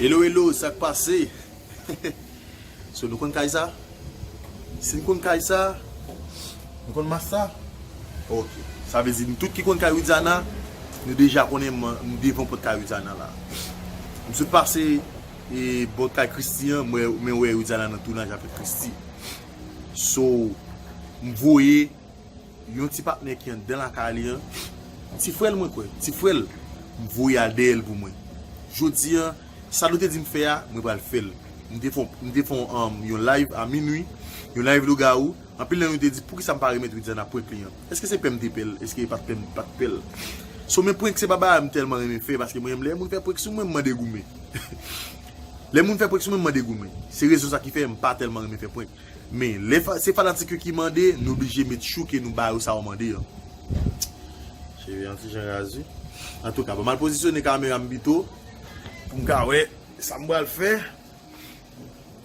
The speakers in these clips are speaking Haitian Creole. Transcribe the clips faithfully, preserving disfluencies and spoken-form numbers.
Hello, hello, sa k pase? So, nou konn kay sa? Si n konn kay sa, nou konn mas sa? Ok. Sa vle di, nou tout ki konn kay Widiana, nou deja konnen m, m devan pòt kay Widiana la. M sot pase e, bò kay Christie an, mwen, mwen wè Widiana nan tounaj avèk Christie. So, m voye yon ti patnè ki anndan lakay li an, ti frè l mwen kwè, ti frè l, m voye al dèyè l pou mwen. Jodi an, sa nou te di m fè a, mwen pral fè l. M te fè, m te fè um, yon live a minwi, yon live lougawou. Anpil nan nou te di, poukisa m pa remèt Widiana prank li an? Èske se pè m te pè l? Èske e pa t pè m, pa t pè l? So, men prank se pa bagay m tèlman renmen fè, paske mwen menm lè moun fè prank sou mwen, m mande goumen. Lè moun fè prank sou mwen, m mande goumen. Se rezon sa ki fè m pa tèlman renmen fè prank. Men, lè fa, se fanatik yo ki mande, nou blije met chou ke nou ba yo sa yo mande an. Cheve an ti jan raz wi. Antouka, ban m al pozisyone kamera m pito, pou m ka wè sa m pral fè,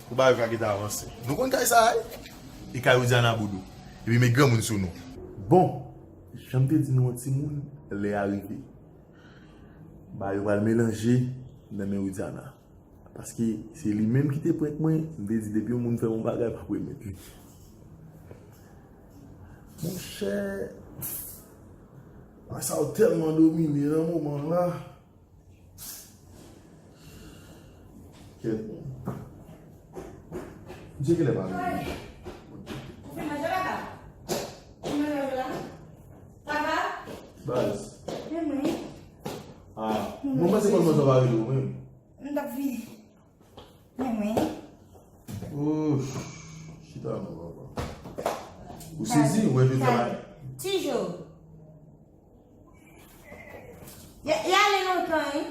pou bagay yo ka gentan avanse. Nou konn kay sa a wi? E kay Widiana Boudou. Epi met granmoun sou nou. Bon, jan m te di nou yon timoun, lè a rive. Bagay yo pral melanje nan men Widiana. Paske se li menm ki te prank mwen, m te di depi yon moun fè m yon bagay, m ap remèt li. Monchè, bagay sa yo tèlman domine nan moman la. Kèt. Misye genlè pa vini. Ou fin manje papa? Ou fin manje la? Papa? Baz. Men mwen. Ah, mwen panse kòman sa va rele ou menm. M t ap vini. Men mwen. Ouch, chita non papa. Ou sezi, ou wè jodi a. Ti Jo. Y, y ale lontan, wi.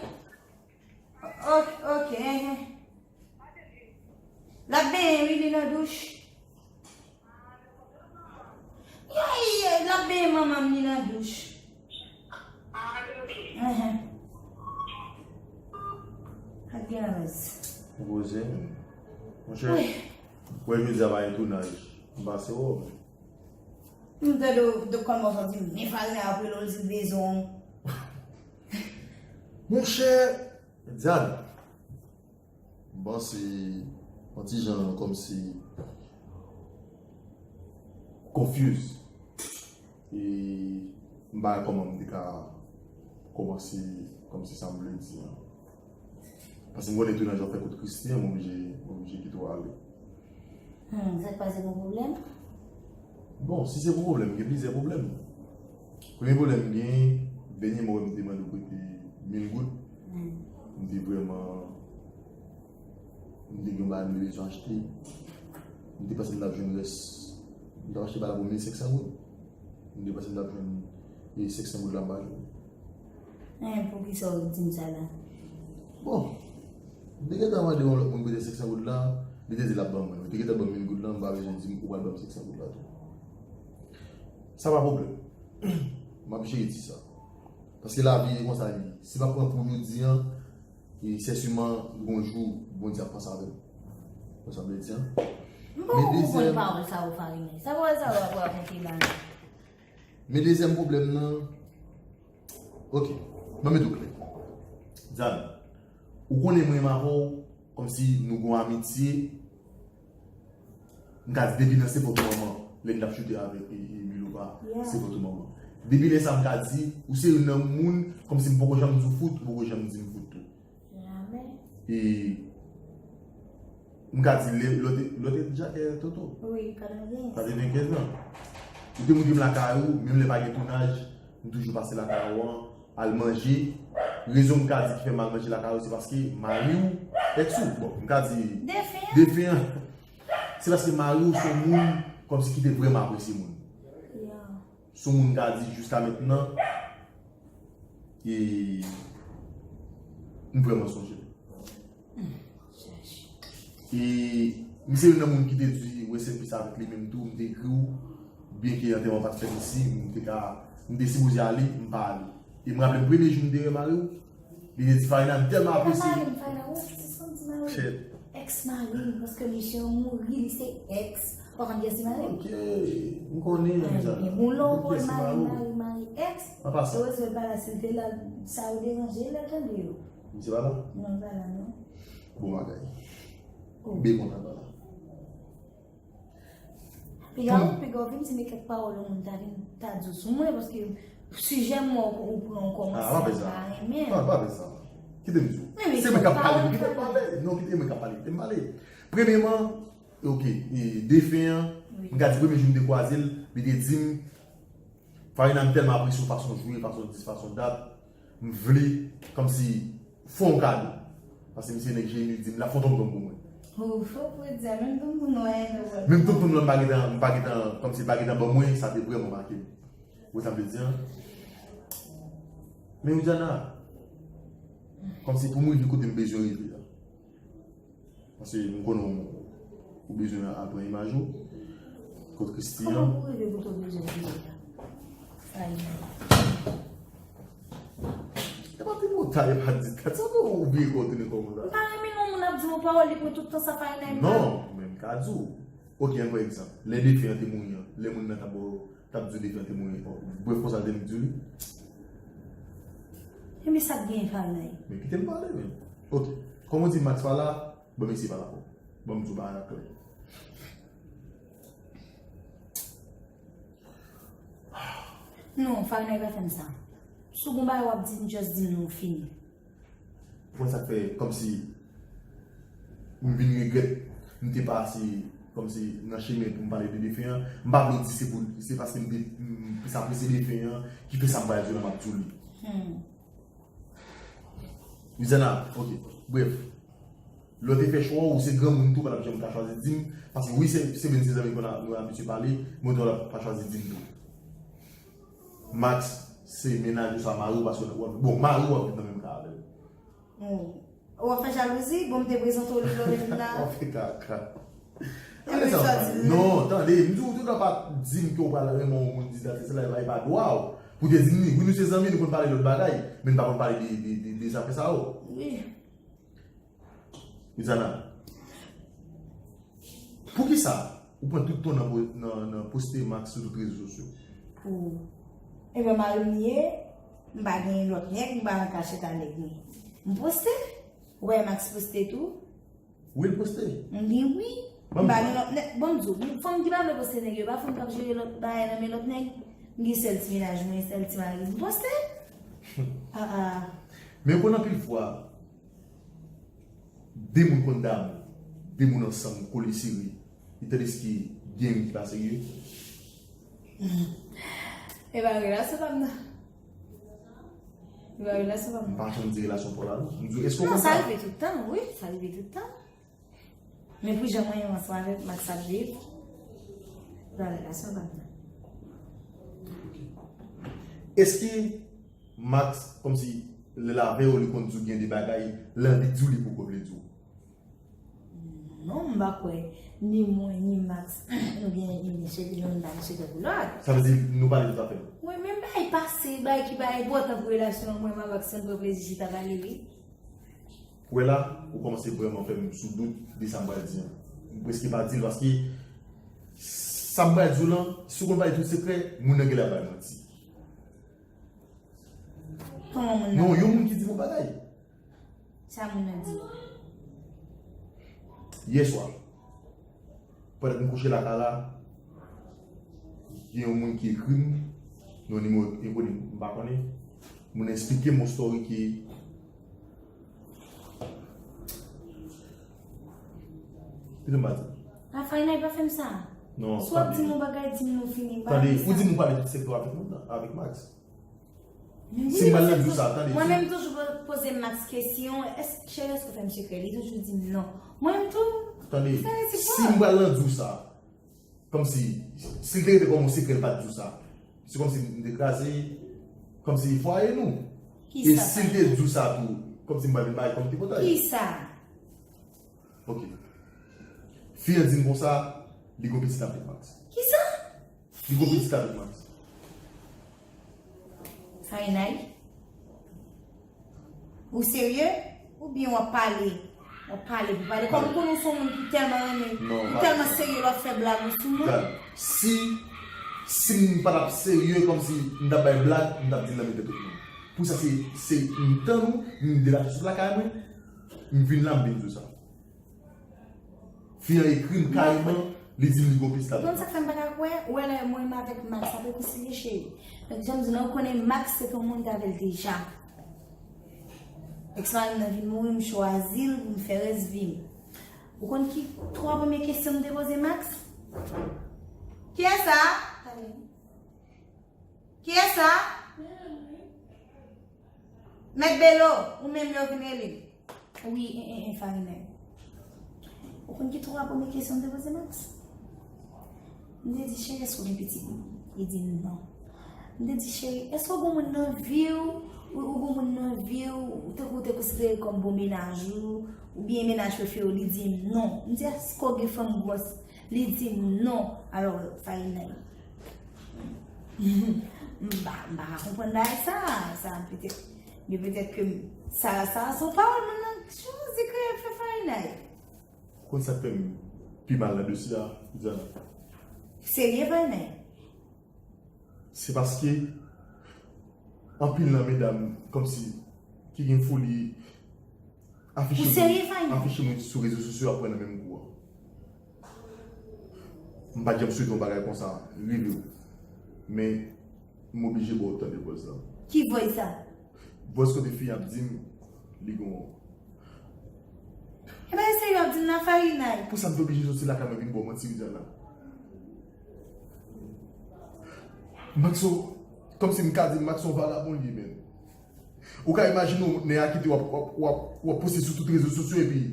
Ok, ok, enhen. L ap benyen, wi, li nan douch. Yo, l ap benyen manman m, li nan douch. Enhen. Ak gen anrez. Poze. Monchè, wè jodi a pa gen tounaj. M pase wè w. M tande w, de kòman w santi m. Men Farina ap rele w, l di l bezwen w. Monchè, Diane, m panse yon ti jan kòmsi confuse. E m pa wè kòman m te ka kòmanse kòmsi sa m vle di an. Paske m konnen tounaj w ap fè kot Christie an, m oblije, m oblije kite w ale. Hmm, sa k pase, gon pwoblèm? Bon, si se pou pwoblèm, gen plizyè pwoblèm. Premye pwoblèm m genyen, dènye mwa m te mande w prete mil goud. Hmm. M te vrèman, m te gen yon bagay m te bezwen achte. M te panse m t ap jwenn rès. M t ap achte bagay pou mil senk san goud. M te panse m t ap jwenn, e, senk san goud la, m pa jwenn. Hein, poukisa w di m sa la? Bon, m te gentan mande yon lòt moun prete senk san goud la, li te di l ap ban mwen. Ou te gentan ban m mil goud la, m pa bezwen di m ou pral ban m senk san goud la tou. Sa pa pwoblèm. M ap jere ti sa. Paske lavi e konsa li ye. Si m ap pran kou jodi an, e sèsiman gon jou Bondye ap panse avè m. Konsa m vle di an. M pa konprann pawòl sa yo, Farine. Sa pawòl sa yo ap rakonte la. Men dezyèm pwoblèm nan, ok, ban m met ou klè. Diane, ou konnen mwen menm avè w, kòmsi nou gon amitye, m ka di depi nan se vòt manman, lè m t ap choute avèk, e, e, Milova, yeah, se vòt manman. Depi lè sa m ka di, ou se youn nan moun, kòmsi m poko janm di w fout, ou poko janm di m fout tou. Jamè. E m ka di lè, lè w te, lè w te Jakè Toto. Wi, katrevenkenz. Katrevenkenz lan. Ou te montre m lakay ou, menm lè pa gen tounaj, m toujou pase lakay ou an, al manje. Rezon m ka di ki fè m al manje lakay ou, se paske mari w, èks ou, bon, m ka di defen an. Defen an. Se paske mari w se yon moun kòmsi ki te vrèman apresye moun. Yeah. Se yon moun m ka di jiska mentnan, e m vrèman sonje l. E m se youn nan moun ki te di rest in peace avèk li menm tou, m te ekri w, byenke antèman pa t fèt isi, m te ka, m te sipoze ale, m pa ale. E m raple m premye jou m te wè mari w, li te di Farina, m tèlman apresye. Farina, Farina, ou se santi mari w. Shit. Èks mari m, paske misye mouri, li se èks. Ou pa konn kiyès li mare? Ok, m konnen deja. Ebyen, gon lè w konn mari, mari, mari, èks. An pasan. Erezman l pa la, si l te la, sa yo deranje l, l ap tande yo. Misye pa la? Non, l pa la, non. Bon bagay. Byen kontan la. Piga ou, piga ou vin di m kèk pawòl yon moun ta vin ta di w sou mwen, paske sijè m wè ou pran kòmanse m pa renmen. Non, pa fè sa. Kite m di w. Se mwen k ap pale, kite m pale. Non, kite mwen k ap pale, kite m pale. Premyèman, ok, e, defen an, m ka di premye jou m te kwaze l, li te di m, Farina, m tèlman apresye w fason w jwe, fason w di, fason w dat. M vle, kòmsi, fè w yon kado. Paske misye nèg jeni, li di m l ap fè yon tonmtonm pou mwen. Ou fò pou di a, menm tonmtonm nan, wè, menm tonmtonm nan, m pa gentan, m pa gentan, kòmsi l pa gentan ban mwen, sa te vrèman make m. Ou wè sa m vle di a? Men Widiana, kòmsi pou m rive kote m bezwen rive a. Paske m konnen w, ou bezwen al pran imaj ou. Kot Christy an? Kòman pou rive kote w bezwen rive la? Sa e. E pa te motay, e pa di tèt. Sa fè w obliye kò w tounen kòman sa? M pa renmen non moun ap di m yon pawòl, li pran tout tan sa Farina. Non, men m ka di w. Ok, ann pran egzanp. Lè defen an te mouri an, lè moun nan t ap ba w, t ap di w defen an te mouri an. Brèf konsa l te vin di w li. Ebyen sa k genyen Farina? Men kite m pale, men. Ok. Kòman w di Max pa la? Bon, mesye pa la ankò. Bon, m di w bagay la klè. Non, Farina pa fè m sa. Si w gon bagay w ap di m, just di m non, fini. Mwen sa k fè, kòmsi, m vin regrèt, m te pase, kòmsi, nan chemen pou m pale de defen an. M pa vle w di se pou, se paske m te, m plis apresye defen an, ki fè sa m pral di w la, m ap di w li. Hmm. Widiana, ok. Brèf. Lè w te fè chwa w, ou se granmoun tou, pa t ap janm ka chwazi di m. Paske wi, se, se menm se zanmi konn a, nou abitye pale, men w te pa chwazi di m tou. Max, se mennaj ou sa mari w, paske w ap, bon, mari w ap viv nan menm kay avè l. Hmm. Ou ap fè jalouzi? Bon, m te prezante w li lè w te vin la. W ap fè kaka. Tande sa, non, tande, m di w, ou te ka pa di m ke w pral renmen yon moun, di dat, se la, e pa dwa w. Pou te di m li, wi, nou se zanmi, nou konn pale lòt bagay, men nou pa konn pale de, de, de, de zafè sa yo. Wi. Widiana, poukisa ou pran tout tan nan, nan, nan poste Max sou tout rezo sosyo? Pou, ebyen, mari m li ye, m pa gen lòt nèg, m pa nan kachèt a nèg, men m poste. Ou pa wè Max poste tou? Wi, l poste. M gen wi. M pa gen lòt nèg. Bon, m di w, fanm ki pa vle poste nèg yo, pa fanm k ap jere lòt bagay nan men lòt nèg. M gen sèl ti mennaj mwen, sèl ti mari m, m poste. Ah, ah. Men ou konn anpil fwa, de moun konn damou, de moun ansanm, kole sere, e tandiske gen youn ki pa serye. E pa relasyon pa m nan. E pa relasyon pa m nan. M pa janm di relasyon pa w la, non. M di w, èske w konn sa? Non, sa rive tout tan, wi, sa rive tout tan. Men pou jan mwen menm ansanm avèk Max ap viv, e pa relasyon pa m nan. Èske Max, kòmsi, lè l avè w, li konn di w gen de bagay, l anvi di w, li poko vle di w? Non, m pa kwè ni mwen, ni Max, nou gen youn chèf, youn pa chèf pou lòt. Sa vle di nou pale tout afè nou? Wi, men bagay pase, bagay ki pa enpòtan pou relasyon an, mwen, m avèk Sandra, plezi chita pale, wi. Ou wè la, ou kòmanse vrèman fè m sou dout de sa m pral di an. M prèske pa di l, paske sa m pral di w lan, si w konn pale tout sekrè, moun nan genlè ap bay manti. Kòman moun nan? Non, yon moun ki di m yon bagay. Sa moun nan di? Yè swa, pandan m kouche lakay la, gen yon moun ki ekri m nan yon nimewo enkoni, m pa konnen. Moun nan eksplike m yon story ki, kite m pa di. Rafaina, pa fè m sa. Non, si w ap di m yon bagay, di m non, fini. M pa renmen sa. Tande, ou di m ou pale tout sekrè avèk moun nan, avèk Max. Si m pral nan di w sa, tande. Mwen menm toujou po-, poze Max kesyon, "Èske, cheri, èske w fè m sekrè?" Li toujou di m non. Mwen menm tou, tande, si m pral nan di w sa, kòmsi, si l te rete kòm yon sekrè, l pa t di w sa, se kòmsi m te kraze, kòmsi fwaye nou. E si l te di w sa tou, kòmsi m pral vin bay kòm tripotay. Kisa? Ok. Fi an di m konsa, li gon pitit avèk Max. Kisa? Li gon pitit avèk Max. Farinay? Ou serye? Oubyen w ap pale? W ap pale pou pale. Kòm m konnen w se yon moun ki tèlman renmen, ou tèlman serye, w ap fè blag ou sou mwen. Gad, si, si m pa t ap serye, kòmsi m t ap bay blag, m t ap di l nan mitan tout moun. Pou sa, se, se m tann ou, m delache sot lakay mwen. M vin la, m vin di w sa. Fi an ekri m kareman, li di m li gon pis la. Ou konn sa k fè m pa ka kwè? Ou wè lè mwen menm avèk Max ap rekonsilye, cheri. Donk, jan m di w lan, ou konnen Max se te yon moun ki avè l deja. Eks mari m nan vin mouri, m chwazi l pou m fè rès vi m. Ou konn ki twa premye kesyon m te poze Max? Kiyès sa? Kiyès sa? Mèt Belo, ou menm yo vin rele m. Wi, en, en, en, Farinay. Ou konn ki twa premye kesyon m te poze Max? M te di, cheri, èske w gen pitit? Li di m non. M te di, cheri, èske w gen moun nan vi w? Ou, ou gen moun nan vi w, ou te, ou te konsidere kòm bon mennaj ou, oubyen mennaj prefere w? Li di m non. M di, èske w gen fanm gwòs? Li di m non. Alò, Farinay, m pa, m pa ka konprann bagay sa, sa petèt, men petèt ke m, sa, sa se yon pawòl moun nan chwazi kreye fè Farinay. Ou konn sa k fè m pi mal nan dosye a, Widiana? Serye, Farinay? Se paske anpil nan medam kòmsi ki gen foli afiche moun, afiche moun sou rezo sosyo ap pran nan menm kou a. M pa t janm swete yon bagay konsa rive w. Men, m oblije ba w tande vòs la. Ki vòs sa? Vòs kote fi ap di m li gon. E bagay serye w ap di m nan, Farinay? Pou sa m te oblije soti lakay mwen vin ba w manti, Widiana? Maxo, kòmsi m ka di Maxo yon vagabon li ye, menm. Ou ka imajine w, nèg a kite w ap, w ap, w ap, w ap poste sou tout rezo sosyo epi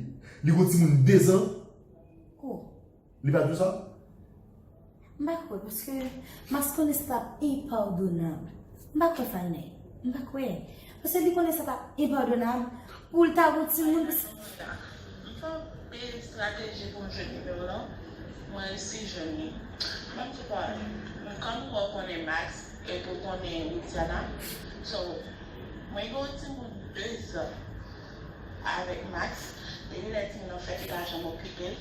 li gon timoun dezan. Oh. Li pa di w sa? M pa kwè, paske Max konnen sa t ap enpadonab. M pa kwè, Farinay. M pa kwè. Paske li konnen sa t ap enpadonab pou l ta gon timoun. M fè anpil estrateji pou m jwenn nimewo w lan. Mwen resi jwenn li. Ban m di w pawòl. Mwen, kòm ou wè, w konnen Max, epi w konnen Widiana. So, mwen gen yon timoun dezan avèk Max. Depi lè timoun nan fèt, li pa janm okipe l.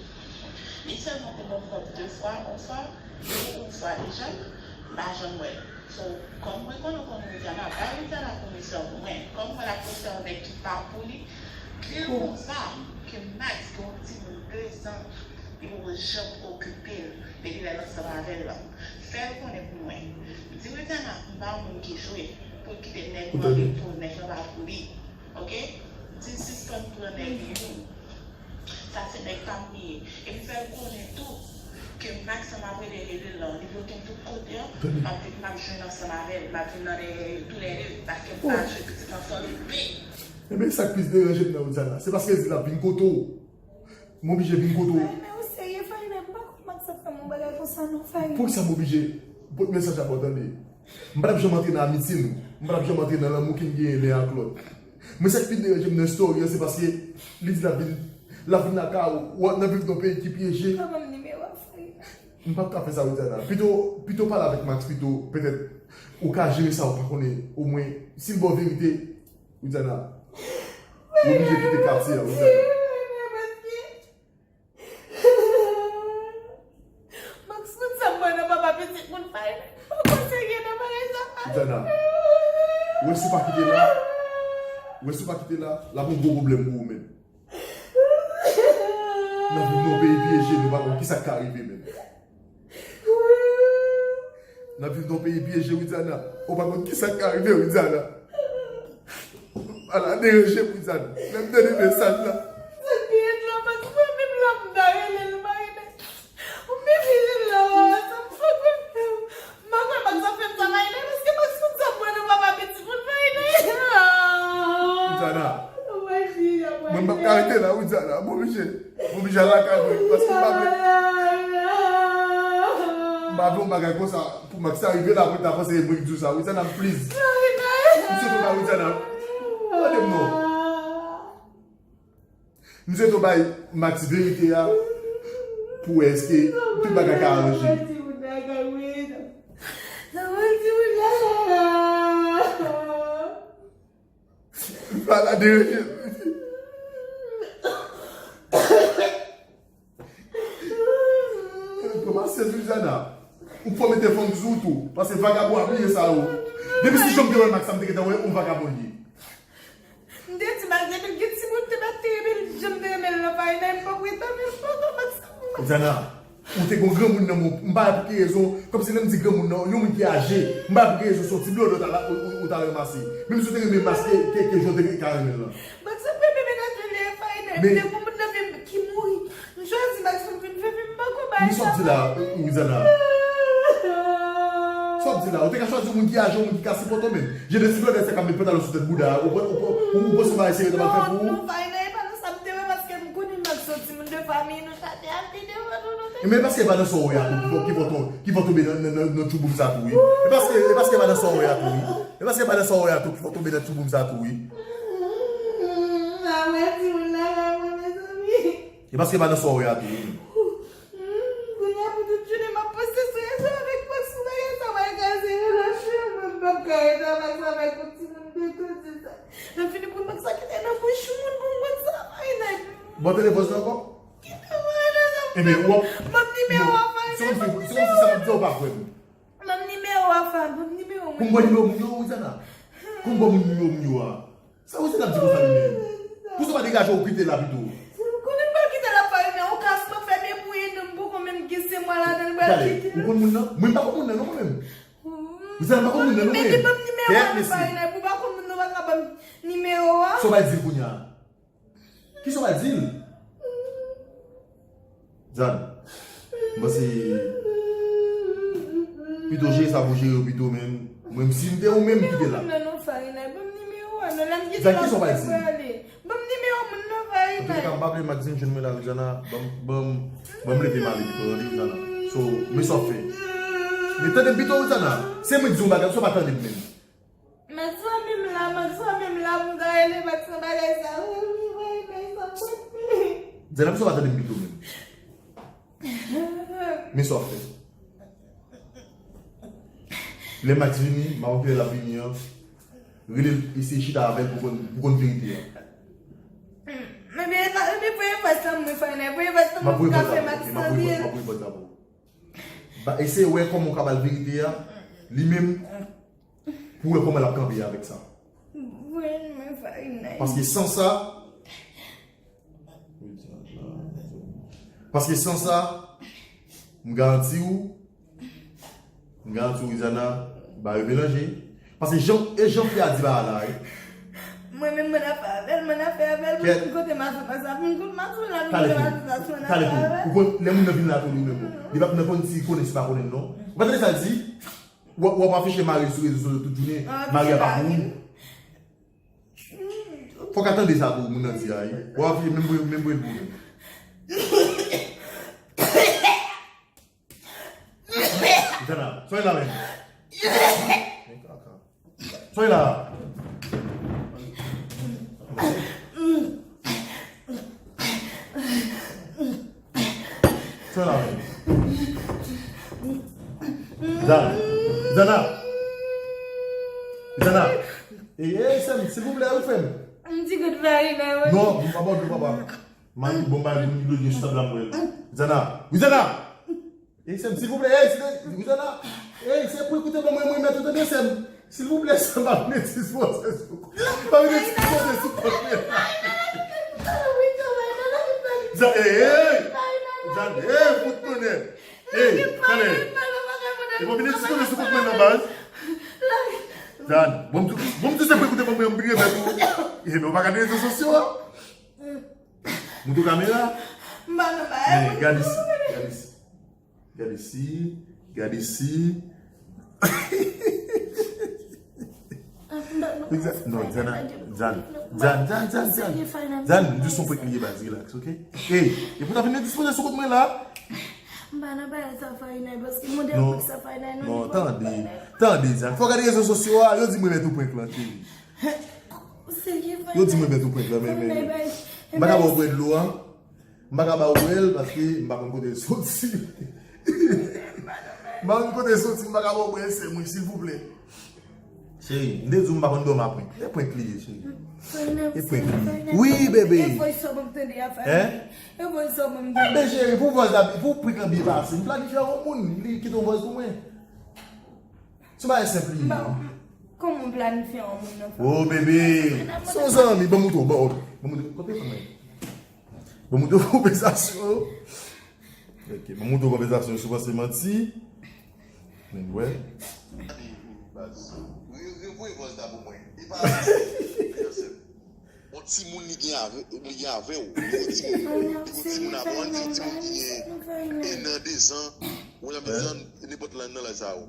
Li sèlman te ban m kòb de fwa, yon fwa, de ou fwa deja, m pa janm wè l. So, kòm mwen konnen w konnen Widiana, bay Widiana komisyon pou mwen. Kòm mwen la komisyon yon nèg ki pa pou li, di l konsa ke Max gen yon timoun dezan, li poko janm okipe l depi lè l ansanm avè l lan. Fè l konnen pou mwen. Di Widiana, m pa yon moun ki jwe, pou l kite nèg mande l pou nèg lan pa pou li. Oke? Di l sispann pran nèg li. Sa se nèg pa m li ye. Epi fè l konnen tou ke Max sa m ap rele rele l lan, li bloke m tout kote an, m ap vin, m ap jwenn ansanm avè l, m ap vin nan dèyè yo toulède, paske m pa jwe pitit ansanm epi. Ebyen, sa k plis deranje m nan Widiana, se paske l di l ap vin kote w. M oblije vin kote w. Ay, men ou serye, Farinay? M pa konn Max ap fè m yon bagay konsa non, Farinay. Poukisa m oblije pot mesaj la ba w tande? M pa t ap janm antre nan amitye nou. M pa t ap janm antre nan lanmou ke n genyen len ak lòt. Men sa k pi deranje m nan story an, se paske li di l ap vin, l ap vin lakay ou, ou ap nan viv nan yon peyi ki pyeje. Pa ban m nimewo a, Farinay. M p ap ka fè sa, Widiana. Pito, pito pale avèk Max pito, petèt ou ka jere sa, ou pa konnen, omwen, si l ba w verite, Widiana, ou oblije kite katye a, Widiana. Max konn sa m wè nan papa pitit moun Farinay. Papa serye nan bagay sa, Farinay. Widiana, ou wè si w pa kite la, ou wè si w pa kite la, l ap yon gwo pwoblèm pou ou menm. N ap viv nan yon peyi pyeje, nou pa konn kisa k ka rive menm. N ap viv nan yon peyi pyeje, Widiana. Ou pa konn kisa k ka rive, Widiana. Ala deranje m, Widiana. Lè m tande mesaj la. Sa ki ret la, pa t mwen menm la m ta rele l, Marina. Ou mevile la, sa m fè m fè m. M pa kwè Max ap fè m sa, Marina, paske Max konn sa m wè nan papa pitit moun, Marina. Widiana. Mwen m p ap ka rete la, Widiana. M oblije. M oblije al lakay mwen, paske m pa vle, m pa vle yon bagay konsa pou Max ta rive la, pou l ta panse e mwen ki di w sa. Widiana, please. M swete w bay Widiana. Tande m non. M swete w bay Max verite a pou wè èske tout bagay ka aranje. Pala deranje. Kòman se Suzana? Ou fò mete fanm sou ou tou. Paske vagabon ap bliye sa yo. Depi si janm te wè Max, sa m te gentan wè yon vagabon li ye. M te di Max depi l gen timoun, m te mèt te rele l M poko retan, men m poko Max. Zana, ou te gon granmoun nan men w, m pa wè pou ki rezon, kòmsi lè m di granmoun nan, yon moun ki aje, m pa wè pou ki rezon se yon ti blodòt ou, ou, ou t al ranmase. Menm si w te renmen Max ke, ke, ke jan w te ka renmen l lan. Max ap renmen mennaj li, e pa Inay. Men te gon moun nan vi m ki mouri. M chwazi Max pou m vin fè vi m poko bay sa. Men sa w di la, Roxana? Sa w di la? Ou te ka chwazi yon moun ki aje, yon moun ki ka sipòte w menm. Jan de ti blòdè sa k ap met pantalon sou tèt bouda, ou, ou, ou, ou panse w pa eseye nan bagay pou ou? Non, non, Faina, e pa nan sa m te wè, paske m konnen Max se yon timoun de fanmi, nou chante ak li devan nou, nou te. Men paske e pa nan sa w wè a tou, ki fè, ki fè w ton-, ki fè w tonbe nan, nan, nan, nan tchouboum sa tou, wi. E paske, e paske e pa nan sa w wè a tou, wi. E paske e pa nan sa w wè a tou, ki fè w tonbe nan tchouboum sa tou, wi. Sa wè timoun la, la, mwen, mezanmi. E paske e pa nan sa w wè a tou, wi. Hmm, kounye a pou tout jounen m ap panse sou rezo avèk Max sou bagay sa, m al kraze relasyon an, mwen m p ap ka ret avèk sa, avèk yon timoun de douz an. Lè fini pou Max sa kite nan bouch moun pou m konn sa, ay, nèg. Bon, tande vòz la ankò? Kite mwen nan sa. Ebyen, w ap, ban m nimewo a, Faina, se kòmsi, se kòmsi sa m ap di w pa kwè m. Ban m nimewo a, Faina, ban m nimewo mwen. Pou m ba w nimewo moun yo, Roxana? Pou m ba w nimewo moun yo a? Sa ou se t ap di konsa li menm? Pou sa w pa degaje w kite la pito? Konnen m pral kite la, Faina, ou ka sman fè debouye nan m poko menm gen senk mwa ladan l pral kite. Ou konn moun nan? Mwen m pa konn moun nan non mwen menm. Ou se m pa konn moun nan non mwen. Mete ban m nimewo a, Faina, pou pa konn moun nan pa ka ban m nimewo a. Sa w pral di l kounye a? Kisa w pral di l? Zan, m panse pito jere sa pou jere yo pito, men mwen si m te ou menm kite la. Non, non, Faina, ban m nimewo a, non, lè m kite la, mwen prale. Ban m nimewo moun nan, Faina. Antouka, m pa vle Maxine jwenn mwen la, Roxana, ban m, ban m, ban m leve m ale pito, tande, Roxana. So, men sa w fè. Men tande m pito, Roxana. Se mwen k di w yon bagay, sa w pa tande m menm. Max pa menm la, Max pa menm la, pou m ta rele Max nan bagay sa. Wi, wi, wi, men sa mwen fè. Zan, sa w pa tande m pito menm. Men sa w fè. Lè Max vini, m ap anpile l ap vini an. Rele l, eseye chita avè l pou konn, pou konn verite a. Men, men, men, premye fwa sa mwen fè, premye fwa sa mwen ka fè Max tande. M ap voye vòz la pou ou. Ba, eseye wè kòman w ka ba l verite a. Li menm, pou wè kòman l ap kanpe avèk sa. Voye l mwen, Faina. Paske san sa, paske san sa, m garanti w, m garanti w, Roxana, bagay yo melanje. Paske jan, e jan fi a di bagay la, wi. Mwen menm, mwen afè avè l, mwen afè avè l, mwen fin kote mason sa, fin kote mason la, fin kote mason sa, mwen afè avè l. Ou konn, lè moun nan vin la tou, li menm, li p ap nan konn si konnen, si pa konnen, non. Ou pa tande sa l di? W ap, w ap afiche mari sou rezo sosyo tout jounen. Mari a pa pou ou. Fòk a tande sa pou moun nan di a, wi. W ap afiche menm pou, menm pou ou menm. Zana, soy la menm. Soy la. Sa la menm. Zana. Zana. Zana. Ey, ey, sè m, silvouplè, ou fè m. M di good bye, nan. Non, m pa ba w dlo, papa. Mari, bon, mari, moun ki dwe gen stab la, m wè l. Zana. Wi, Zana. Ey, sè m, silvouplè, ey, silvouplè, Roxana, ey, sè m, pou ekoute, ban mwen, mwen, mèt ou tande, sè m. Silvouplè, sè m, pa vin dispoze sou kont. Pa vin dispoze sou kont mwen. Zan, ey, ey, Zan, ey, fout konnen. Ey, tande. E pa vin dispoze sou kont mwen nan baz. Zan, bon, m di, bon, m di, sè m, pou ekoute, ban mwen, mwen, mèt ou. E, men, ou pa gade rezo sosyo a. Moutou kamera. M pa nan bagay. Men, gade isi, gade isi. Gade isi, gade isi. Non, Zana, Zan, Zan, Zan, Zan, Zan. Zan, m di son prank li ye baz, relax, ok? Ey, e pou ta vin dispoze sou kont mwen la. M pa nan bagay sa, Faina, paske modèl prank sa, Faina, non, non, tande, tande, Zan. Fò gade rezo sosyo a, yo di mwen mèt ou prank lan, cheri. Yo di mwen mèt ou prank lan, men, men, men. M pa ka ba w bwè dlo a. M pa ka ba w bwè l paske m pa konn kote l soti. M pa konn kote l soti, m pa ka ba w bwè l, sè mwen, silvouplè. Cheri, m te di w m pa konn dòmi a prank. E prank li ye, cheri. E prank li ye. Wi, bebe. E voice sa w ban m tande a, Faina. Hein? E voice sa w ban m tande. Enben, cheri, pou vòz la, pou prank lan byen pase, m planifye ak yon moun, li kite yon vòz pou mwen. Se yon bagay senp li ye. Kòman w planifye yon moun nan? Oh, bebe. Se yon zanmi, ban m montre w, ban m montre w. Kote fanm nan ye? Bon, mwen te konpensasyon. Ok, bon, mwen te konpensasyon sou panse manti. Men, wè. Re- Revoye vòz la pou mwen. E pa yon timoun li gen avè, li gen avè w. Li gen timoun, li gen timoun avè w. Ann di yon timoun ki gen en an, de zan, ou nan mezan, nenpòt lan nan laj sa yo.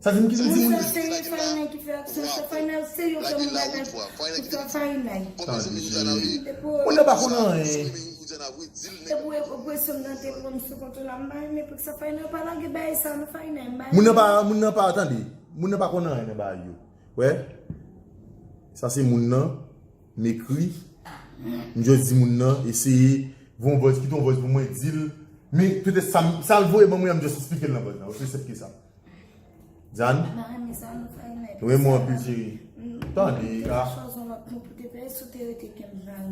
Sa di m ki timoun. Sa se Fayna ki fè aksyon, se Fayna, se yo fè mwen bagay pou fè Fayna. Tande, cheri. Moun nan pa konn anyen. Se pou opresyon m nan te pran m sou kont ou la, m pa renmen pou sa Fayna pa lage bagay sa, non Fayna, m pa renmen. Moun nan pa, moun nan pa, tande. Moun nan pa konn anyen nan bagay yo. Wè. Sa se moun nan. M ekri, m just di moun nan, eseye voye yon voice, kite yon voice pou mwen, di l, men petèt sa, sa l voye ban mwen an, m just esplike l nan voice nan, osi senp ke sa. Diane, m renmen w anpil, cheri. Tande, a.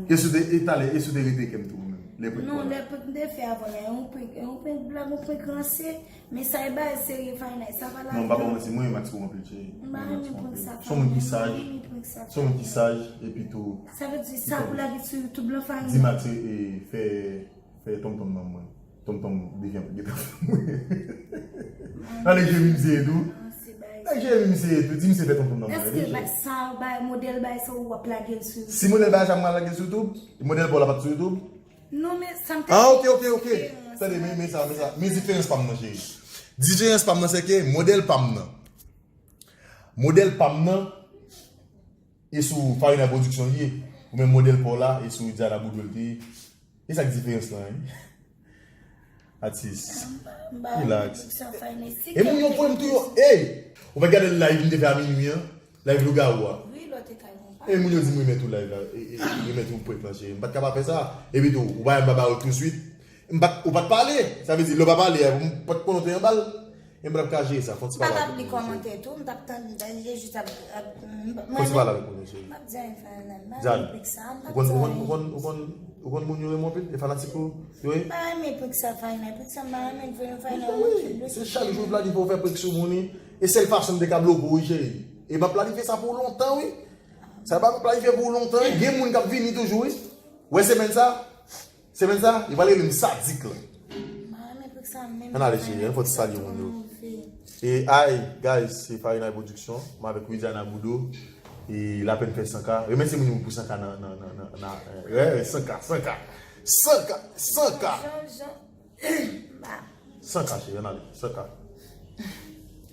E si w te, e talè, e si w te rete kè m tou, mwen menm? Lè prank non, lè prank m te fè avan la, yon prank, yon prank blag, yon prank ranse. Men sa e bagay serye, Fayna, sa pa la. Non, m pa ba w manti, mwen renmen Matiko anpil, cheri. M pa renmen prank sa, Fayna. Se yon moun ki saj. Se yon moun ki saj, epi tou. Sa vle di sa pou lage sou YouTube lan, Fayna. Di Matiko, e, fè, fè tonmtonm nan mwen. Tonmtonm devyen, gentan fè mwen. Tande, Jemi, misye tou. Tande, Jemi, misye tou. Di misye fè tonmtonm nan mwen. Èske sa, bagay, modèl bagay sa ou w ap lage l sou YouTube? Si modèl bagay sa m lage l sou YouTube, modèl pa w la pa t sou YouTube. Non, men sa m te... Ah, ok, ok, ok. Tande, men, men sa, men sa. Men diferans pa m nan, cheri. Diferans pa m nan, se ke modèl pa m nan. Modèl pa m nan, e sou Farina Production li ye. Ou menm modèl pa w la, e sou Diana Boudreau l te ye. E sa k diferans lan, wi? Atis. Relax. E moun yo voye m tou yo, ey! Ou pa gade live m te fè a minui an? Live lougawou a. Wi, lò te kay konpa. E moun yo di m remèt ou live la, e, e, e, remèt ou prank lan, cheri. M pa t ka pa fè sa. Epi tou, ou pa wè m pa ba ou tousuit. M pa t, ou pa t pale. Sa vle di, lè w pa pale, m pa t konnen w te anba l. E m pa t ap ka jere sa. Fò w ti pale avèk moun, cheri. M pa t ap li kòmantè tou, m t ap tann, m t ap jis ap, ap, m, mwen menm. Fò w ti pale avèk moun, cheri. M p ap di anyen, Fayna, m pa renmen prank sa, m p ap di anyen. Ou konn, ou konn, ou konn, ou konn, ou konn moun yo renmen anpil? E fanatik ou yo ye? M pa renmen prank sa, Fayna. Prank sa, m pa renmen, vre, Fayna, ou manke blese. Se chak jou w planifye w fè prank sou moun, wi. E sèl fason m te ka bloke w, wi, cheri. E m ap planifye sa pou w lontan, wi. Sa pa m ap planifye pou w lontan, wi. Gen moun k ap vini toujou, wi. Wè semèn sa? Semèn sa, yo pral rele m sadik la. M pa renmen prank sa, menm. Ann ale, cheri, ann fè ti salye moun yo. E, ay, guys, se Farina Production, m avèk Widiana Boudreau. E l apèn fè san K. Remèsye moun yo pou san K nan, nan, nan, nan, nan, eh, eh, san K, san K. San K, san K. Jean, Jean, ba. San K, cheri, ann ale. San K.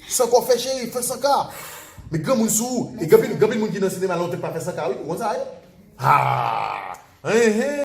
San K w fè, cheri, fè san K. Men granmoun sou ou. E gen anpil, gen anpil moun ki nan sinema lontan pa fè san K, wi. Ou konn sa, wi? Ah! Hein, hein.